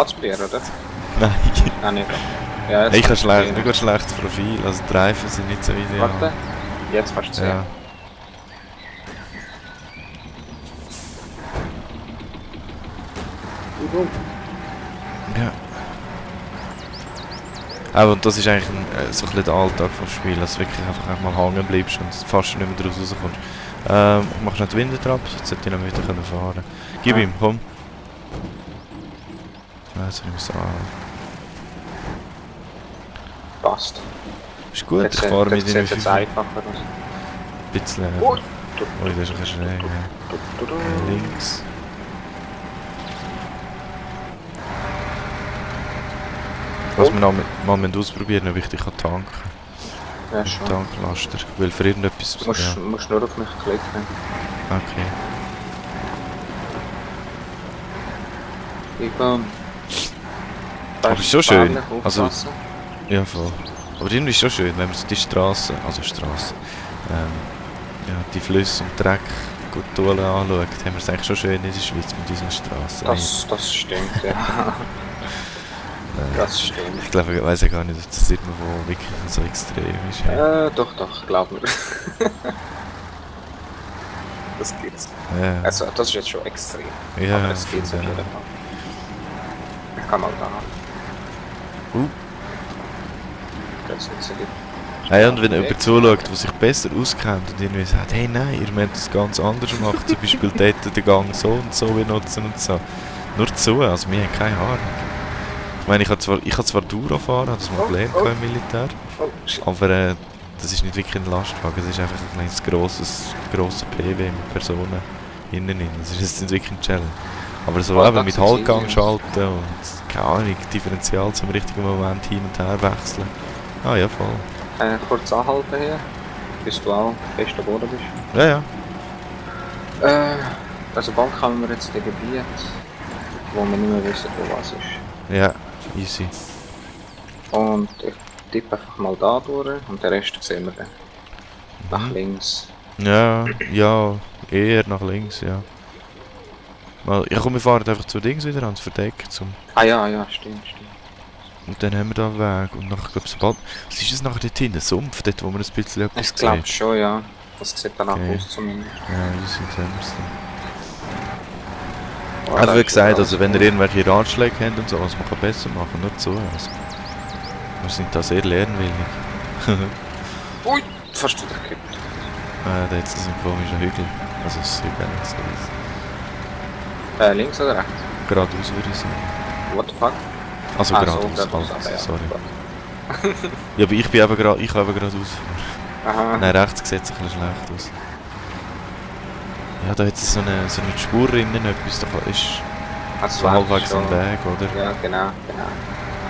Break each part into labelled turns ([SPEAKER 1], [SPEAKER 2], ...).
[SPEAKER 1] geht's bei dir, oder?
[SPEAKER 2] Nein.
[SPEAKER 1] Nein, nicht. Ja, jetzt
[SPEAKER 2] Ich habe
[SPEAKER 1] kannst du
[SPEAKER 2] nicht schlechtes Profil, also die Reifen sind nicht so ideal.
[SPEAKER 1] Warte, jetzt kannst du sehen.
[SPEAKER 2] Ja. Ja. Aber und das ist eigentlich so ein bisschen der Alltag vom Spiel, dass du wirklich einfach mal hängen bleibst und fast nicht mehr draus rauskommst. Machst du noch die Wintertrappe, jetzt sollte ich noch wieder fahren können. Gib ihm, komm. Also ich muss an.
[SPEAKER 1] Passt.
[SPEAKER 2] Ist gut,
[SPEAKER 1] Jetzt,
[SPEAKER 2] ich fahre mit
[SPEAKER 1] jetzt
[SPEAKER 2] ihm
[SPEAKER 1] jetzt einfacher aus.
[SPEAKER 2] ein bisschen.
[SPEAKER 1] Oh,
[SPEAKER 2] Oh, das ist ein bisschen schräg. Ja. Links. Was wir noch mal ausprobieren, ob ich dich tanken kann.
[SPEAKER 1] Ja, schon.
[SPEAKER 2] Tanklaster. Weil für irgendetwas...
[SPEAKER 1] Du musst nur auf mich klicken.
[SPEAKER 2] Okay.
[SPEAKER 1] Ich komm.
[SPEAKER 2] Aber ist schon schön.
[SPEAKER 1] Also,
[SPEAKER 2] Also, ja, voll. Aber irgendwie ist es schon schön, wenn man so die Straße, ja, die Flüsse und Dreck gut anschaut, haben wir es eigentlich schon schön in der Schweiz mit unseren Straßen.
[SPEAKER 1] das stimmt, ja. Das stimmt.
[SPEAKER 2] Ich glaube, ich weiß ja gar nicht, ob das irgendwo wirklich so extrem ist. Ja.
[SPEAKER 1] Doch, glaub mir. Das gibt's.
[SPEAKER 2] Ja.
[SPEAKER 1] Also, das ist jetzt schon extrem.
[SPEAKER 2] Ja,
[SPEAKER 1] aber das geht's auf jeden Fall. Ich kann mal da. Das nicht so gut.
[SPEAKER 2] Ja, und wenn jemand zuschaut, der sich besser auskennt und irgendwie sagt, hey nein, ihr müsst das ganz anders machen, zum Beispiel dort den Gang so und so benutzen und so. Nur zu, also wir haben keine Ahnung. Ich meine, ich habe zwar Duro fahren, habe das mal gelernt im Militär, aber das ist nicht wirklich ein Lastwagen, das ist einfach ein kleines grosser PW mit Personen innen drin. Das ist jetzt nicht wirklich ein Challenge. Aber so eben mit Haltgang schalten und keine Ahnung, Differential zum richtigen Moment hin und her wechseln. Ah ja, voll.
[SPEAKER 1] Kurz anhalten hier, bis du auch fest am Boden bist.
[SPEAKER 2] Ja, ja.
[SPEAKER 1] Also bald kommen wir jetzt in den Gebiet, wo wir nicht mehr wissen, wo was ist.
[SPEAKER 2] Ja, easy.
[SPEAKER 1] Und ich tippe einfach mal da durch und den Rest sehen wir dann. Nach links.
[SPEAKER 2] Ja, eher nach links, ja. Ja komm, wir fahren einfach zu Dings wieder ans Verdeck zum...
[SPEAKER 1] Ah ja, stimmt.
[SPEAKER 2] Und dann haben wir da einen Weg und nachher, glaube ich, sobald... Was ist das nachher dort hinten? Ein Sumpf, dort wo wir ein bisschen etwas
[SPEAKER 1] Ich glaube schon, ja. Das sieht danach aus zumindest.
[SPEAKER 2] Ja, easy, sehen wir es dann. Also wie gesagt, also wenn ihr irgendwelche Ratschläge habt und so, was man kann besser machen, nur zu. Also. Wir sind da sehr lernwillig.
[SPEAKER 1] Ui, fast wieder gekippt.
[SPEAKER 2] Da hat es so einen komischen Hügel. Also es ist Hügel nicht so.
[SPEAKER 1] Links oder rechts?
[SPEAKER 2] Geradeaus würde ich sagen.
[SPEAKER 1] What the fuck?
[SPEAKER 2] Also geradeaus, halt, sorry. Ja, aber ich bin eben gerade, ich kann eben geradeaus fahren.
[SPEAKER 1] Aha.
[SPEAKER 2] Nein, rechts sieht es ein bisschen schlecht aus. Ja, da hat es so eine Spur innen, etwas, da ist
[SPEAKER 1] Also
[SPEAKER 2] so halbwegs ein Weg, oder?
[SPEAKER 1] Ja, genau.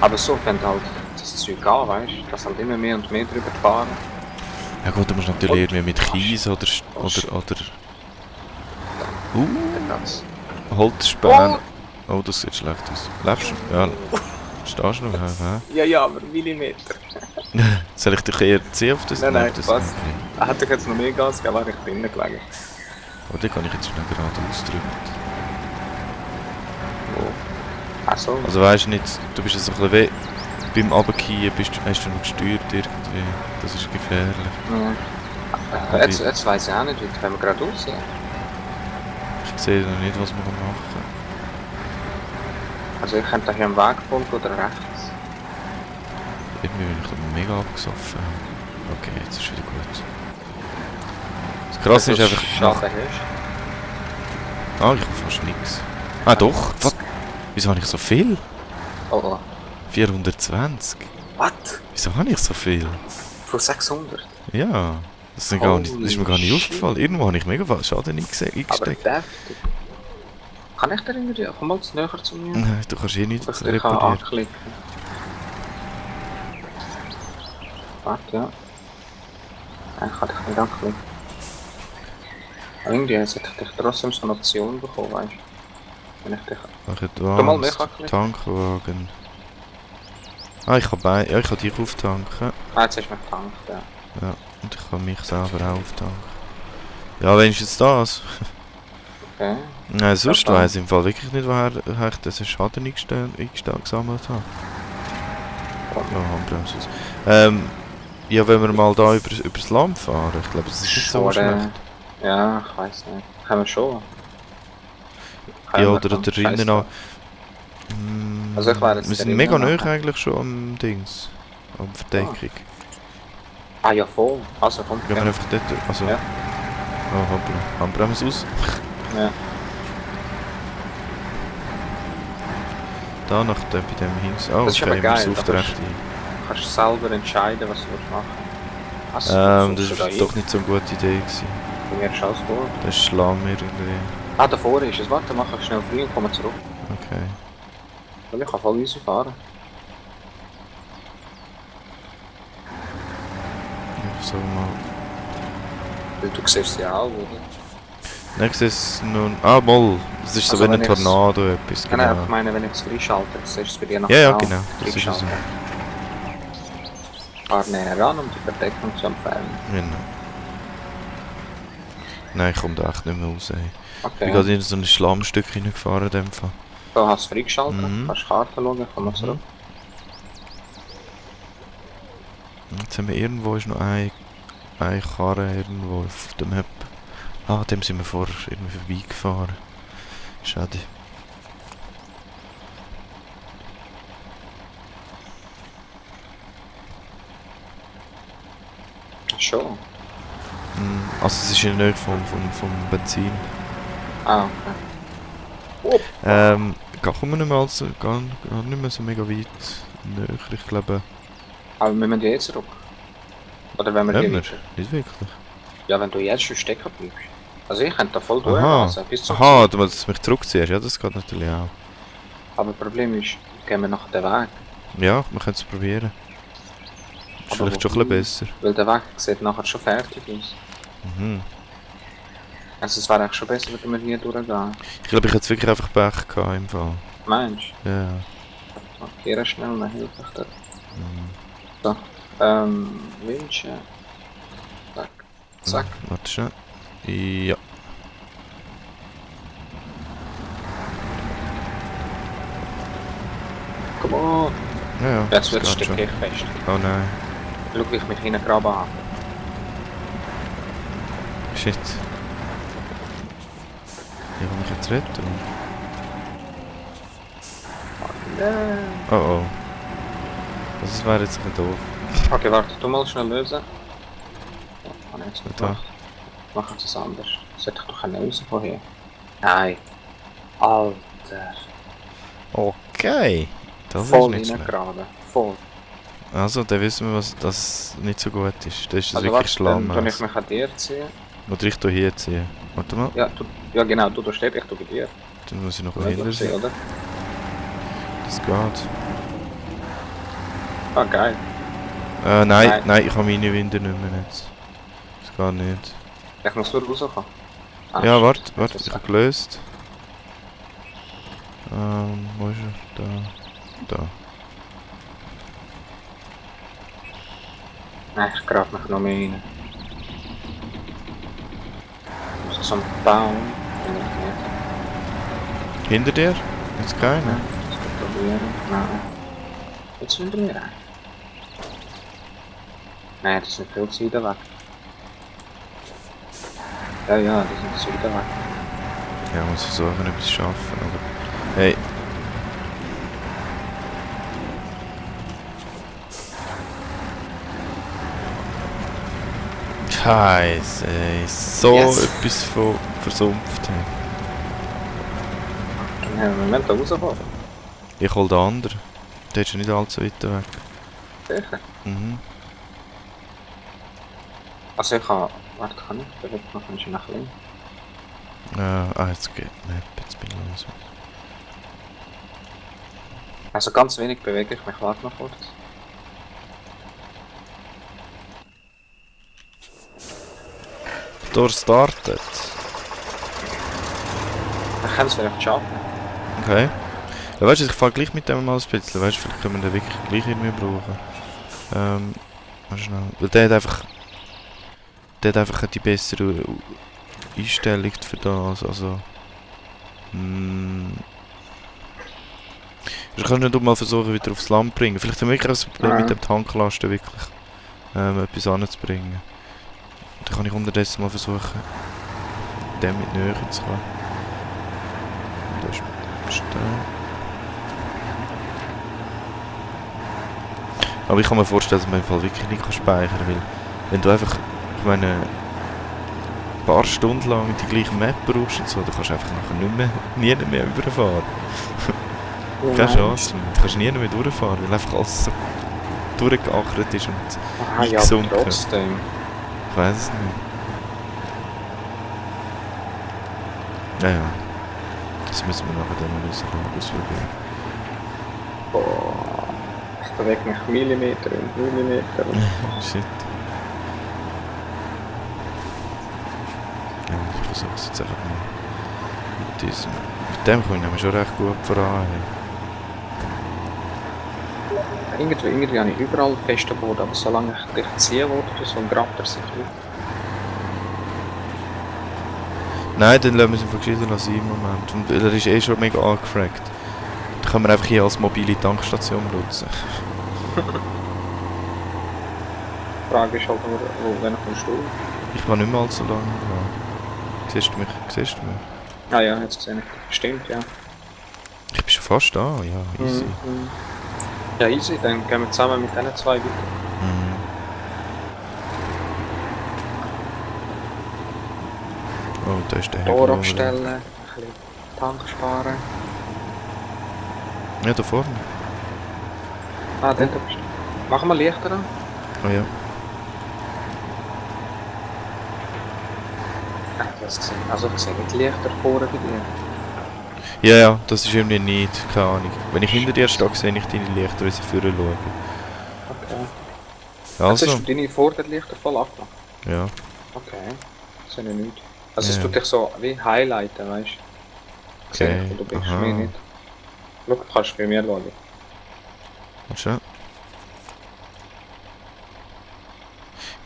[SPEAKER 1] Aber so fängt halt das Zeug an, weißt du? Das halt immer mehr und mehr drüber fahren.
[SPEAKER 2] Ja gut, du musst natürlich irgendwie mit Kies oder Holzspäne. Oh, das sieht schlecht aus. Lebst du? Ja. Stehst du noch?
[SPEAKER 1] Ja, aber Millimeter.
[SPEAKER 2] Soll ich dich eher ziehen auf das?
[SPEAKER 1] Nein,
[SPEAKER 2] das
[SPEAKER 1] passt. Hätte ich jetzt noch mehr Gas gegeben, wäre ich drinnen gelegen.
[SPEAKER 2] Oh, den kann ich jetzt schnell gerade ausdrücken.
[SPEAKER 1] Ach so.
[SPEAKER 2] Also weißt du nicht, du bist jetzt ein bisschen weh. Beim Runterfallen hast du noch gesteuert irgendwie. Das ist gefährlich.
[SPEAKER 1] Ja. Jetzt weiss ich auch nicht, wenn wir gerade aussehen.
[SPEAKER 2] Ich sehe noch nicht, was wir machen können.
[SPEAKER 1] Also ich könnte hier am Weg folgen oder rechts.
[SPEAKER 2] Irgendwie bin ich da mega abgesoffen. Okay, jetzt ist wieder gut. Das Krasse ist einfach...
[SPEAKER 1] Schade
[SPEAKER 2] ich habe fast nichts. Ah doch, was? Wieso habe ich so viel?
[SPEAKER 1] Oh.
[SPEAKER 2] 420.
[SPEAKER 1] Was?
[SPEAKER 2] Wieso habe ich so viel?
[SPEAKER 1] Von 600?
[SPEAKER 2] Ja, das ist mir gar nicht aufgefallen. Irgendwo habe ich mega viel Schaden eingesteckt.
[SPEAKER 1] Aber deftig. Kann ich da irgendwie... Komm mal näher zu mir.
[SPEAKER 2] Nein, du kannst eh nichts
[SPEAKER 1] reparieren. Ich kann anklicken. Warte, ja. Nein, kann ich nicht anklicken. Irgendwie hätte ich trotzdem so eine Option bekommen, weißt du? Wenn ich dich...
[SPEAKER 2] Mal mehr Tankwagen. Ah, ich kann dich auftanken.
[SPEAKER 1] Ah, jetzt hast du mich getankt, ja.
[SPEAKER 2] Ja, und ich kann mich selber auch auftanken. Ja, wenigstens das.
[SPEAKER 1] Okay.
[SPEAKER 2] Nein, sonst
[SPEAKER 1] Ja,
[SPEAKER 2] weiss ich im Fall wirklich nicht, woher ich diesen Schaden eingesammelt habe. Oh, Handbremse aus. Ja, wenn wir mal da übers Land fahren, ich glaube, das ist nicht so schlecht.
[SPEAKER 1] Ja, ich weiß nicht. Haben wir schon.
[SPEAKER 2] Ja, oder da drinnen auch.
[SPEAKER 1] Also ich wäre jetzt
[SPEAKER 2] Wir sind
[SPEAKER 1] drinnen
[SPEAKER 2] mega
[SPEAKER 1] nachher.
[SPEAKER 2] nah eigentlich schon am Dings. Am Verdeckung.
[SPEAKER 1] Ah ja, voll. Also komm.
[SPEAKER 2] Gehen wir einfach dort durch. Also.
[SPEAKER 1] Ja.
[SPEAKER 2] Oh, hoppla. Handbremse aus.
[SPEAKER 1] Ja.
[SPEAKER 2] Da nach dem, bei dem Hings. Oh,
[SPEAKER 1] Das ist
[SPEAKER 2] okay,
[SPEAKER 1] aber geil,
[SPEAKER 2] wir
[SPEAKER 1] da
[SPEAKER 2] sind recht ein.
[SPEAKER 1] Du kannst selber entscheiden, was du machen willst.
[SPEAKER 2] Das war doch nicht so eine gute Idee gewesen.
[SPEAKER 1] Bei mir ist alles gut.
[SPEAKER 2] Das ist Schlamm irgendwie.
[SPEAKER 1] Ah, davor ist es. Warte, mach ich schnell früh und komme zurück.
[SPEAKER 2] Okay.
[SPEAKER 1] Weil ich kann voll easy fahren.
[SPEAKER 2] Ich so mal.
[SPEAKER 1] Weil du siehst sie auch, oder?
[SPEAKER 2] Nächstes nun. Ah, Moll. Das ist so
[SPEAKER 1] Also
[SPEAKER 2] wie ein
[SPEAKER 1] wenn ich's-
[SPEAKER 2] Tornado etwas.
[SPEAKER 1] Nein,
[SPEAKER 2] Genau.
[SPEAKER 1] ich meine, wenn ich es freischalte, dann siehst du es bei dir noch
[SPEAKER 2] Ja, ja, genau. Das ist
[SPEAKER 1] freigeschaltet.
[SPEAKER 2] so.
[SPEAKER 1] Fahr näher ran, um die Verdeckung zu entfernen.
[SPEAKER 2] Genau. Nein, ich komme da echt nicht mehr raus. Ey. Ich
[SPEAKER 1] Okay.
[SPEAKER 2] bin gerade in so ein Schlammstück reingefahren in dem Fall.
[SPEAKER 1] Da hast du freigeschaltet,
[SPEAKER 2] Mhm.
[SPEAKER 1] kannst Karte schauen, komm mal zurück.
[SPEAKER 2] Jetzt haben wir irgendwo ist noch eine Karre irgendwo auf der Map. Ah, dem sind wir vorher irgendwie vorbeigefahren. Schade.
[SPEAKER 1] Ach schon.
[SPEAKER 2] Also es ist ja nicht vom Benzin.
[SPEAKER 1] Ah, okay.
[SPEAKER 2] Kommen wir nicht mehr, gar nicht mehr so mega weit näher, ich glaube.
[SPEAKER 1] Aber wir müssen ja jetzt zurück. Oder wenn wir
[SPEAKER 2] Haben
[SPEAKER 1] hier
[SPEAKER 2] wir?
[SPEAKER 1] weiter.
[SPEAKER 2] Nicht wirklich.
[SPEAKER 1] Ja, wenn du jetzt schon stecken bleibst. Also ich könnte da voll
[SPEAKER 2] Aha.
[SPEAKER 1] durchrasen, bis zum
[SPEAKER 2] Aha,
[SPEAKER 1] Ziel.
[SPEAKER 2] du willst mich zurückziehen, ja, das geht natürlich auch.
[SPEAKER 1] Aber das Problem ist, gehen wir nachher den Weg.
[SPEAKER 2] Ja, wir können es probieren. Ist
[SPEAKER 1] Aber
[SPEAKER 2] vielleicht schon ein bisschen besser.
[SPEAKER 1] Weil der Weg sieht nachher schon fertig aus.
[SPEAKER 2] Mhm.
[SPEAKER 1] Also es wäre eigentlich schon besser, wenn wir hier durchgehen.
[SPEAKER 2] Ich glaube, ich hätte wirklich einfach Pech gehabt im Fall.
[SPEAKER 1] Meinst du?
[SPEAKER 2] Ja.
[SPEAKER 1] Markieren schnell, dann hilft ich dir.
[SPEAKER 2] Mhm.
[SPEAKER 1] So. Wünsche. Zack. Zack.
[SPEAKER 2] Warte schnell. Ja.
[SPEAKER 1] Komm on.
[SPEAKER 2] Ja, ja.
[SPEAKER 1] Jetzt wird
[SPEAKER 2] das
[SPEAKER 1] es
[SPEAKER 2] geht schon.
[SPEAKER 1] stücklich fest.
[SPEAKER 2] Oh nein.
[SPEAKER 1] Schau, wie ich mich hineingraben habe.
[SPEAKER 2] Shit. Wie kann ich jetzt retten? Oh oh. Das wäre jetzt ein bisschen doof.
[SPEAKER 1] Okay, warte, du mal schnell lösen. Ja, kann ich jetzt nicht
[SPEAKER 2] Da.
[SPEAKER 1] gemacht. Machen wir es anders. Sollte ich doch eine lösen von hier? Nein. Alter.
[SPEAKER 2] Okay. Das
[SPEAKER 1] Voll
[SPEAKER 2] ist nicht schlecht.
[SPEAKER 1] reingraben. Voll.
[SPEAKER 2] Also, dann wissen wir, was das nicht so gut ist. Das ist das
[SPEAKER 1] Also
[SPEAKER 2] wirklich
[SPEAKER 1] warte, dann tue ich
[SPEAKER 2] Schlamm.
[SPEAKER 1] mich an dir ziehen.
[SPEAKER 2] Oder ich tue hier ziehen. Warte mal.
[SPEAKER 1] Ja, ja genau, du stehst, ich tue bei dir.
[SPEAKER 2] Dann muss ich noch
[SPEAKER 1] Möglich
[SPEAKER 2] hinter
[SPEAKER 1] sein,
[SPEAKER 2] sein.
[SPEAKER 1] oder?
[SPEAKER 2] Das geht.
[SPEAKER 1] Ah, geil.
[SPEAKER 2] Nein,
[SPEAKER 1] Nein.
[SPEAKER 2] nein, ich habe meine Winde nicht mehr jetzt. Das geht nicht.
[SPEAKER 1] Ich muss nur rauskommen. Ah,
[SPEAKER 2] Ja,
[SPEAKER 1] shit.
[SPEAKER 2] warte,
[SPEAKER 1] Das
[SPEAKER 2] ich
[SPEAKER 1] ist-
[SPEAKER 2] habe gelöst. Wo ist er? Da.
[SPEAKER 1] Nein, ich grab mich noch mehr rein. Ich muss zum Baum. Bin ich nicht.
[SPEAKER 2] Hinter dir? Jetzt keiner?
[SPEAKER 1] Ich kann probieren. Nein. Jetzt sind wir rein. Nein, das sind viel zu weit weg. Ja, ja, die sind zu weit weg.
[SPEAKER 2] Ja, muss versuchen, etwas zu schaffen, aber... Hey. Scheiße, ey. So
[SPEAKER 1] Yes.
[SPEAKER 2] etwas von versumpft. Hey.
[SPEAKER 1] Ja, Moment, da rausfahren.
[SPEAKER 2] Ich hol den anderen. Der ist ja nicht allzu weit weg.
[SPEAKER 1] Sicher.
[SPEAKER 2] Mhm.
[SPEAKER 1] Also ich kann... Warte, kann ich? Da wird noch ein bisschen nach links.
[SPEAKER 2] Jetzt geht Map, jetzt bin ich langsam.
[SPEAKER 1] Also ganz wenig bewege ich mich. Warte noch kurz.
[SPEAKER 2] Door startet.
[SPEAKER 1] Ich kann es vielleicht schaffen.
[SPEAKER 2] Okay. Ja, weißt du, ich fahre gleich mit dem mal ein bisschen. Weißt du, vielleicht können wir den wirklich gleich irgendwie brauchen. Mal schnell. Weil der hat einfach die bessere Einstellung für das. Also, Ich kann nicht mal versuchen, wieder aufs Land zu bringen. Vielleicht haben wir wirklich ein Problem mit dem Tanklasten, wirklich etwas anzubringen. Dann kann ich unterdessen mal versuchen, dem mit näher zu kommen. Da ist Stein. Aber ich kann mir vorstellen, dass man im Fall wirklich nicht speichern kann, weil wenn du einfach, ich meine, ein paar Stunden lang die gleiche Map brauchst und so, dann kannst du einfach nachher nie mehr überfahren. Keine Chance mehr. Du kannst nie mehr durchfahren, weil einfach alles so durchgeachert ist und eingesunken.
[SPEAKER 1] Ja, trotzdem.
[SPEAKER 2] Ich weiss es nicht. Naja. Das müssen wir nachher dann mal ausprobieren.
[SPEAKER 1] Boah. Ich bewege mich Millimeter und Millimeter.
[SPEAKER 2] Shit. Ja, ich versuche es jetzt einfach mal mit diesem. Mit dem komme ich nämlich schon recht gut voran.
[SPEAKER 1] Irgendwie habe ich überall festen Boden, aber solange ich dich ziehen will, so grabt er sich nicht.
[SPEAKER 2] Nein, dann lassen wir es einfach gescheiter sein im Moment. Und er ist eh schon mega angefragt. Dann können wir einfach hier als mobile Tankstation nutzen.
[SPEAKER 1] Die Frage ist halt nur, wenn ich kommst du?
[SPEAKER 2] Ich war nicht mehr allzu lange dran. Siehst du mich? Siehst du mich?
[SPEAKER 1] Ah ja, jetzt sehe ich dich. Stimmt, ja.
[SPEAKER 2] Ich bin schon fast da, ja, easy.
[SPEAKER 1] Ja, easy, dann gehen wir zusammen mit diesen zwei weiter.
[SPEAKER 2] Oh, da ist der
[SPEAKER 1] Tor abstellen, ein bisschen Tank sparen.
[SPEAKER 2] Ja, da vorne.
[SPEAKER 1] Ah, dort bist du. Machen wir Lichter an.
[SPEAKER 2] Oh ja.
[SPEAKER 1] Also ich sehe nicht Lichter vorne bei dir.
[SPEAKER 2] Ja, das ist irgendwie nicht, keine Ahnung. Wenn ich hinter dir stehe, sehe ich deine Lichter, wenn sie vorne schauen.
[SPEAKER 1] Okay.
[SPEAKER 2] Also?
[SPEAKER 1] Hast du deine Vorderlichter voll abgemacht?
[SPEAKER 2] Ja.
[SPEAKER 1] Okay. Das ist ja nichts. Also es
[SPEAKER 2] Ja.
[SPEAKER 1] tut dich so wie highlighten, weißt du? Ich sehe nicht, wo du bist,
[SPEAKER 2] aha.
[SPEAKER 1] mir nicht. Schau, du kannst bei mir schauen.
[SPEAKER 2] Schön.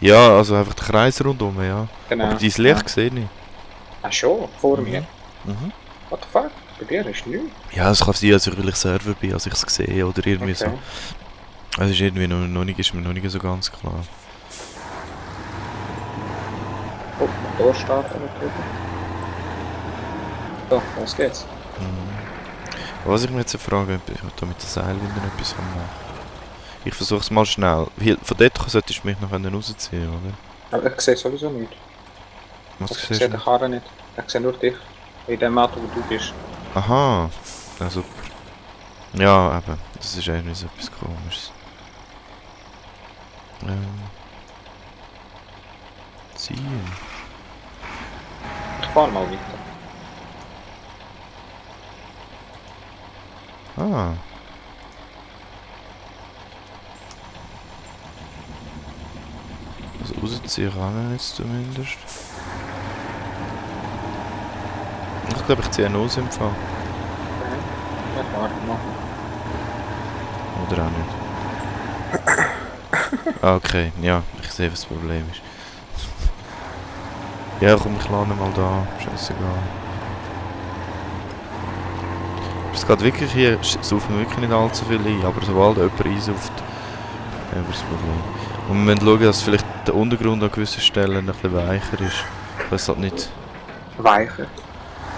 [SPEAKER 2] Ja, also einfach der Kreis rundum, ja.
[SPEAKER 1] Genau.
[SPEAKER 2] Aber dein Licht sehe ich.
[SPEAKER 1] Ah schon? Vor mir?
[SPEAKER 2] Mhm.
[SPEAKER 1] What the fuck? Bei dir ist nichts?
[SPEAKER 2] Ja, es kann sein, dass ich wirklich Server bin, als ich es sehe oder irgendwie so. Also ist irgendwie noch nicht, ist mir noch nicht so ganz klar.
[SPEAKER 1] Oh, Motor starten natürlich. So, los geht's.
[SPEAKER 2] Was ich mir jetzt frage, ob ich da mit der Seilwinde etwas machen. Ich versuche es mal schnell. Von dort solltest du mich noch rausziehen, oder?
[SPEAKER 1] Aber ich sehe sowieso nichts.
[SPEAKER 2] Was
[SPEAKER 1] Ich
[SPEAKER 2] siehst
[SPEAKER 1] sehe
[SPEAKER 2] du?
[SPEAKER 1] den Karren nicht. Ich sehe nur dich. In dem Auto, wo du bist.
[SPEAKER 2] Aha. Ja, super. Ja, eben. Das ist irgendwie so etwas Komisches. Ziehen.
[SPEAKER 1] Ich fahr mal weiter.
[SPEAKER 2] Ah. Also rausziehen kann er jetzt zumindest. Ich glaube, ich ziehe einen aus im Fall.
[SPEAKER 1] Okay. Ja, warte mal.
[SPEAKER 2] Oder auch nicht. Ah, okay, ja, ich sehe, was das Problem ist. Ja, komm, ich lande mal da. Scheißegal. Es geht wirklich hier, saufen wir wirklich nicht allzu viel ein, aber sobald jemand einsauft, haben wir das Problem. Und wir müssen schauen, dass vielleicht der Untergrund an gewissen Stellen ein bisschen weicher ist. Weil es halt nicht...
[SPEAKER 1] Weicher?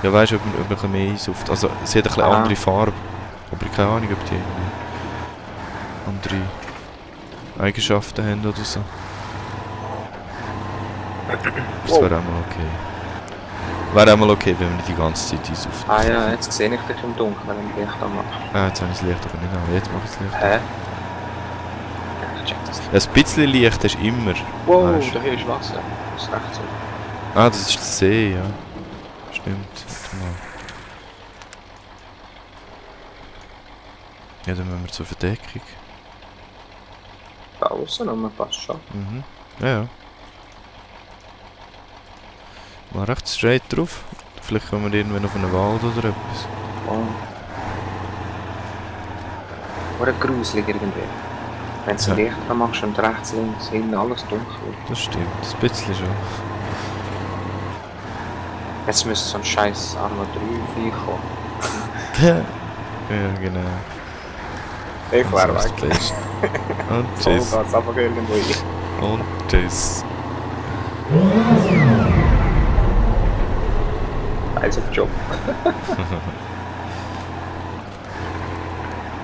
[SPEAKER 2] Ja, weißt du, ob man ein bisschen mehr einsauft. Also, es hat ein bisschen andere Farbe. Aber ich habe keine Ahnung, ob die irgendwie andere Eigenschaften haben oder so. Das wäre auch mal okay. Wäre auch mal okay, wenn man nicht die ganze Zeit einsauft.
[SPEAKER 1] Ah ja, jetzt sehe ich dich im Dunkeln, wenn ich Licht anmache.
[SPEAKER 2] Ah, jetzt habe ich das Licht aber nicht an. Jetzt mache ich das Licht.
[SPEAKER 1] Hä? Ja, check das.
[SPEAKER 2] Ein bisschen Licht hast du immer.
[SPEAKER 1] Wow,
[SPEAKER 2] Weißt du?
[SPEAKER 1] da hier ist Wasser. Das ist recht so.
[SPEAKER 2] Ah, das ist der See, ja. Stimmt. Warte mal. Ja, dann müssen wir zur Verdeckung.
[SPEAKER 1] Da außen und man passt schon.
[SPEAKER 2] Mhm. Ja, ja. Mal recht straight drauf. Vielleicht kommen wir irgendwann auf einen Wald oder etwas.
[SPEAKER 1] Wow. Oder gruselig irgendwie. Wenn du
[SPEAKER 2] Ja.
[SPEAKER 1] Licht anmachst und rechts, links, hinten alles dunkel.
[SPEAKER 2] Das stimmt, ein bisschen schon.
[SPEAKER 1] Jetzt müsste so ein scheiß Arma 3 kommen.
[SPEAKER 2] Ja, genau.
[SPEAKER 1] Ich
[SPEAKER 2] Das
[SPEAKER 1] wäre
[SPEAKER 2] ist das
[SPEAKER 1] weg.
[SPEAKER 2] Beste. Und
[SPEAKER 1] So
[SPEAKER 2] tschüss.
[SPEAKER 1] geht's einfach irgendwo hin.
[SPEAKER 2] Und tschüss.
[SPEAKER 1] Scheiß auf den Job.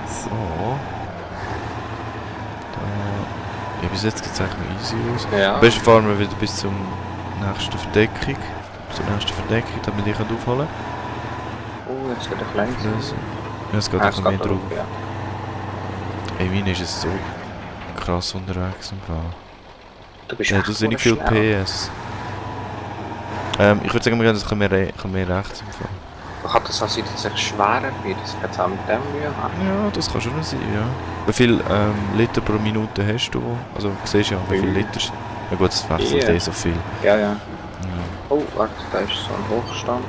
[SPEAKER 2] So. Da. Ja, bis jetzt sieht es eigentlich noch easy aus.
[SPEAKER 1] Ja.
[SPEAKER 2] Am besten fahren wir wieder bis zur nächsten Verdeckung. Zur nächsten Verdeckung, damit ich aufholen kann.
[SPEAKER 1] Oh, jetzt wird er klein.
[SPEAKER 2] Das, ja, es geht
[SPEAKER 1] Ah,
[SPEAKER 2] ein bisschen mehr
[SPEAKER 1] geht
[SPEAKER 2] drauf.
[SPEAKER 1] ja.
[SPEAKER 2] Ey, meine ist es so krass unterwegs im Fall.
[SPEAKER 1] Du bist
[SPEAKER 2] Ja,
[SPEAKER 1] echt
[SPEAKER 2] du hast nicht
[SPEAKER 1] verdammt
[SPEAKER 2] viel
[SPEAKER 1] schnell.
[SPEAKER 2] PS. Ich würde sagen, wir gehen das ein bisschen mehr rechts im Fall.
[SPEAKER 1] Kann das auch sein, dass ich schwerer bin, dass ich jetzt auch mit dem Mühe habe?
[SPEAKER 2] Ja, das kann schon sein, ja. Wie viel Liter pro Minute hast du? Also, du siehst ja, wie viel Liter... Ja gut, es wechselt
[SPEAKER 1] Ja.
[SPEAKER 2] so viel.
[SPEAKER 1] Ja, ja.
[SPEAKER 2] Ja.
[SPEAKER 1] Oh, warte, da ist so ein Hochstand.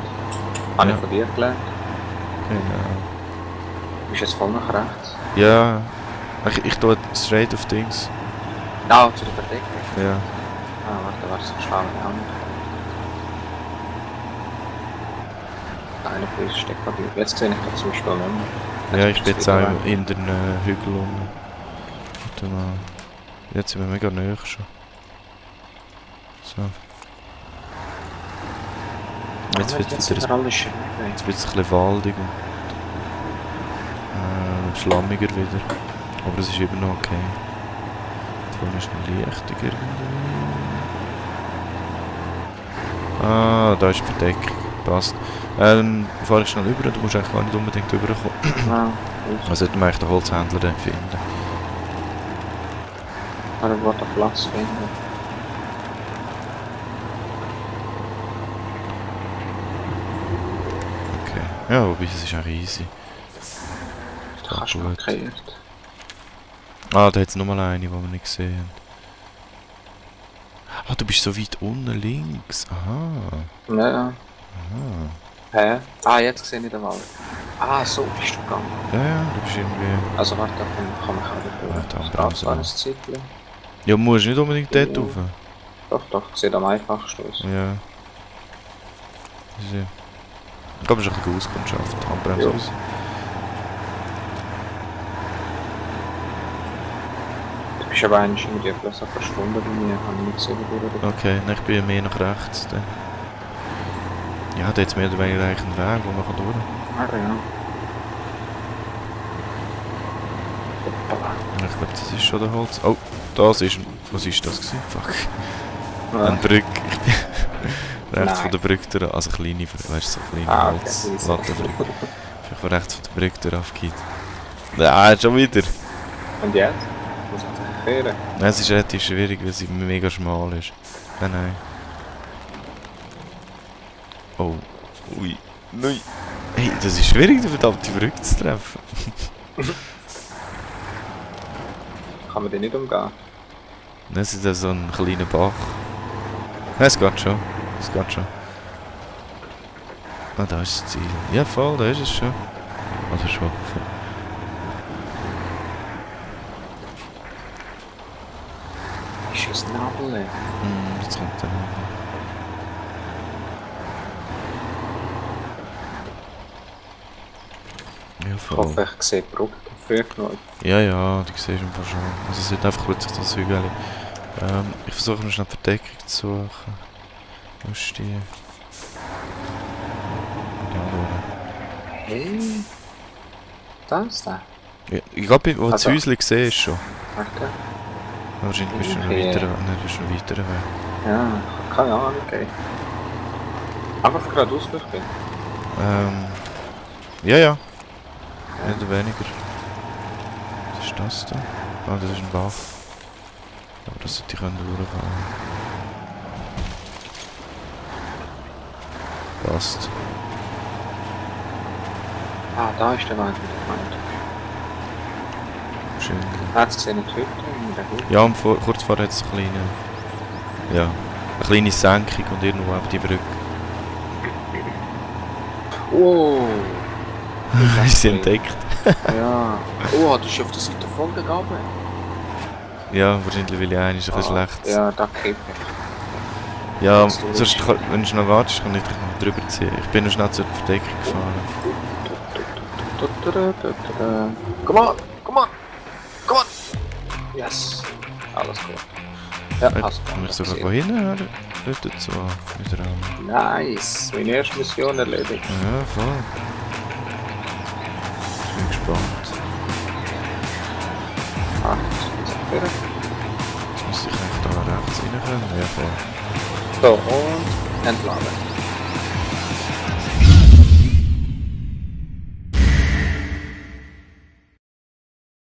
[SPEAKER 1] Habe
[SPEAKER 2] Ja.
[SPEAKER 1] ich von dir gelernt.
[SPEAKER 2] Genau.
[SPEAKER 1] Du bist jetzt voll nach rechts.
[SPEAKER 2] Ja, ich tue straight auf Dings.
[SPEAKER 1] Ah, zu der Verdeckung.
[SPEAKER 2] Ja.
[SPEAKER 1] Ah, warte, so schnell eine Hand. Eine Fuß steckt bei dir. Jetzt sehe ich das zum Beispiel nicht mehr.
[SPEAKER 2] Ja, ich bin jetzt auch
[SPEAKER 1] wieder
[SPEAKER 2] in den Hügel unten. Warte mal. Jetzt sind wir mega nahe schon. So. Jetzt wird es wieder
[SPEAKER 1] alles schön.
[SPEAKER 2] jetzt wird's ein bisschen waldig und schlammiger wieder. Aber es ist immer noch okay. Vorne ist noch lichtig irgendwie. Ah, da ist die Verdeckung. Passt. Fahre ich schnell über, du musst eigentlich gar nicht unbedingt rüberkommen.
[SPEAKER 1] Ah,
[SPEAKER 2] Also sollten wir eigentlich den Holzhändler dann finden.
[SPEAKER 1] aber ich wollte Platz finden.
[SPEAKER 2] Okay. Ja, wobei es ist auch easy.
[SPEAKER 1] Da kannst du
[SPEAKER 2] gut.
[SPEAKER 1] markiert.
[SPEAKER 2] Ah, da hat es nochmal eine, die wir nicht gesehen haben. Ah, du bist so weit unten links. Aha.
[SPEAKER 1] Ja, ja.
[SPEAKER 2] Aha.
[SPEAKER 1] Hä? Ah, jetzt sehe ich den Wald. Ah, so bist du gegangen.
[SPEAKER 2] Ja, ja, du bist irgendwie...
[SPEAKER 1] Also warte, da kann man auch
[SPEAKER 2] Ja,
[SPEAKER 1] nicht
[SPEAKER 2] da
[SPEAKER 1] durch.
[SPEAKER 2] bremsen wir.
[SPEAKER 1] Das ein Zeitchen.
[SPEAKER 2] Ja, musst nicht unbedingt dort
[SPEAKER 1] Ja.
[SPEAKER 2] rauf.
[SPEAKER 1] Doch, sieht am einfachsten aus.
[SPEAKER 2] Ja. Also, ich glaube, es ist ein bisschen Auskundschaft. Handbremse
[SPEAKER 1] Ja.
[SPEAKER 2] aus.
[SPEAKER 1] Du bist aber eigentlich irgendwie plötzlich verschwunden bei mir. Habe ich nicht gesehen, wo du da
[SPEAKER 2] Okay, dann ich bin mehr nach rechts. Dann. Ja, da jetzt mehr oder weniger eigentlich einen Weg, wo man kann durch.
[SPEAKER 1] Ah, ja. Hoppala.
[SPEAKER 2] Ich glaube, das ist schon der Holz. Oh, das ist ein... Was ist das gewesen? Fuck.
[SPEAKER 1] Ja.
[SPEAKER 2] Eine Brücke. Rechts
[SPEAKER 1] Nein.
[SPEAKER 2] von der Brücke durch. Also kleine, weißt du, so kleine
[SPEAKER 1] Ah, okay,
[SPEAKER 2] Holzlattenbrücke. Vielleicht von rechts von der Brücke durch aufgeht. Ja, schon wieder.
[SPEAKER 1] Und jetzt? Muss ich kehren?
[SPEAKER 2] Nein, es ist relativ schwierig, weil sie mega schmal ist. Nein. Oh. Ui. Nein. Hey, das ist schwierig, die verdammte Brücke zu treffen.
[SPEAKER 1] Kann man den nicht umgehen?
[SPEAKER 2] Das ist ja so ein kleiner Bach. Nein, es geht schon. Es geht schon. Ah, da ist das Ziel. Ja, voll, da ist es schon. Oder schon.
[SPEAKER 1] Ist das Nabel?
[SPEAKER 2] Jetzt kommt der noch. Ja,
[SPEAKER 1] Ich
[SPEAKER 2] voll.
[SPEAKER 1] hoffe, ich sehe die Brücke früh genug.
[SPEAKER 2] Ja, die siehst du einfach schon. Also es wird einfach plötzlich das Hügel. Ich versuche mir schnell die Verdeckung zu suchen. Wo ist die? Ja,
[SPEAKER 1] Hey? Da ist der.
[SPEAKER 2] ja, ich glaube, wo du das
[SPEAKER 1] Also-
[SPEAKER 2] Häuschen siehst schon.
[SPEAKER 1] Warte.
[SPEAKER 2] Wahrscheinlich bist du noch
[SPEAKER 1] Okay.
[SPEAKER 2] weiter, nein, du bist noch weiter weg.
[SPEAKER 1] Ja, ich habe keine Ahnung, okay. Einfach geradeaus durch bin.
[SPEAKER 2] Ja. Mehr oder weniger. Was ist das da? Ah, das ist ein Bach. Aber das sollte ich durchfahren. Passt.
[SPEAKER 1] Ah, da ist der Weg, den ich meinte.
[SPEAKER 2] Schön.
[SPEAKER 1] Jetzt sehe ich die Hütte in der Hütte.
[SPEAKER 2] Ja, und kurz vorher hat es eine kleine... Ja, eine kleine Senkung und irgendwo auf die Brücke.
[SPEAKER 1] Oh!
[SPEAKER 2] Hast du sie entdeckt?
[SPEAKER 1] Ja. Oh, du bist auf der Seite voll gegangen.
[SPEAKER 2] Ja, wahrscheinlich, weil ich einen ist ein bisschen schlecht.
[SPEAKER 1] Ja, da kippe ich.
[SPEAKER 2] Ja,
[SPEAKER 1] Jetzt du
[SPEAKER 2] sonst, wenn du noch wartest, kann ich dich noch drüber ziehen. Ich bin noch schnell zur Verdeckung gefahren.
[SPEAKER 1] Come on, come on, come on! Yes! Alles gut. Ja, hast du
[SPEAKER 2] Kann ich sogar
[SPEAKER 1] gesehen.
[SPEAKER 2] von hinten her dort so wieder an.
[SPEAKER 1] Nice! Meine erste Mission erledigt.
[SPEAKER 2] Ja, voll. Ich bin gespannt.
[SPEAKER 1] Ah, jetzt
[SPEAKER 2] Jetzt muss ich eigentlich da rechts rein können. Ja, voll.
[SPEAKER 1] so, und entladen.